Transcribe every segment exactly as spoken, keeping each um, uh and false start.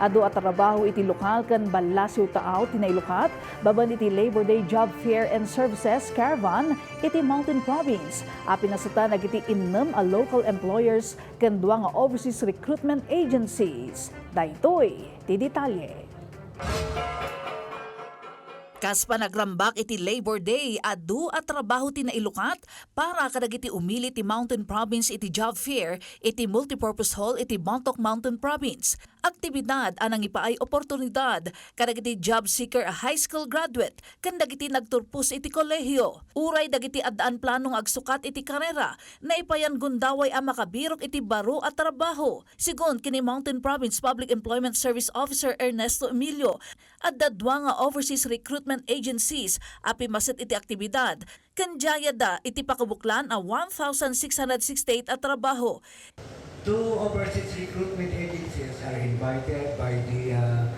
Adu a trabaho iti lokal ken ballasiw taaw ti nailukat babaen iti Labor Day Job Fair and Services Caravan iti Mountain Province a pinasetan dagiti innem a local employers ken dua nga overseas recruitment agencies. Daytoy ti detalye. Kas panagrambak iti Labor Day, adu a trabaho ti nailukat para kadagiti umili ti Mountain Province iti Job Fair iti Multipurpose Hall iti Bontoc, Mountain Province. Aktibidad a nangipaay oportunidad kadagiti job seeker a high school graduate ken dagiti nagturpos iti kolehio. Uray dagiti addaan plano nga agsukat iti karera, naipayan gundaway a makabirok iti baro a trabaho. Sigun ken ni Mountain Province Public Employment Service Officer Ernesto Emilio, adda dua nga overseas recruitment agencies a pimmaset iti aktibidad, ken diayada iti pakabuklan a one thousand six hundred sixty-eight a trabaho. Two overseas recruitment agencies are invited by the, uh,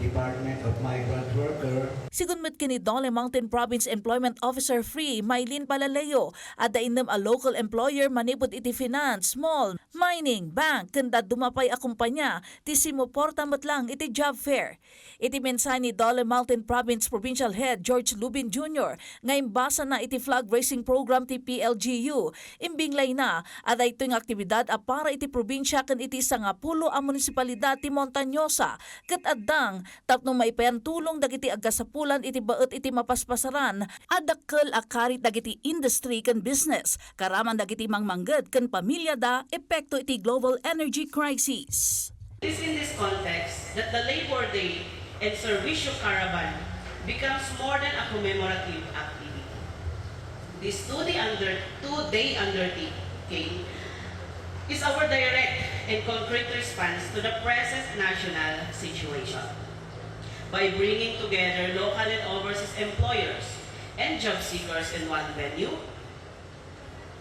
Department of Migrant Worker. Sigun met ken ni Dole Mountain Province Employment Officer Free Mylene Palaleo, adda innem a local employer manipud iti finance, mall, mining, bank, ken dadduma pay a kumpanya ti sumuporta met lang iti job fair. Iti mensahe ni Dole Mountain Province Provincial Head George Lubin Junior nga imbasana iti flag raising program ti P L G U, imbinglayna a daytoy nga aktibidad a para iti probinsia ken iti sangapulo a munisipalidad ti Montañosa ket addang tapno maipayan tulong dagiti agkasapulan iti baet iti mapaspasaran a dakkel a karit dagiti industry ken business, karaman dagiti mangmangged ken pamilyada epekto iti global energy crisis. It is in this context that the Labor Day and Servicio Caravan becomes more than a commemorative activity. This two-day under-, two-day undertaking is our direct and concrete response to the present national situation. By bringing together local and overseas employers and job seekers in one venue,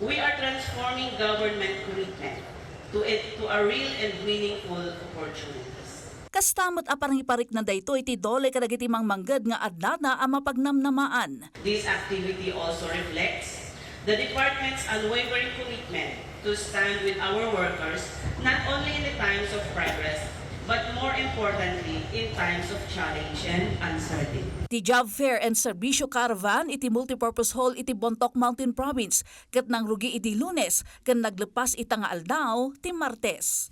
we are transforming government commitment to it, to a real and meaningful opportunities. Kasta met a panangiparikna daytoy ti Dole kadagiti mangmangged nga addada a mapagnamnamaan. This activity also reflects the department's unwavering commitment to stand with our workers not only in the times of progress, but more importantly, in times of challenge and uncertainty. Ti Job Fair and Servicio Caravan iti Multipurpose Hall iti Bontoc, Mountain Province, ket nangrugi idi Lunes ken naglepas ita nga aldaw ti Martes.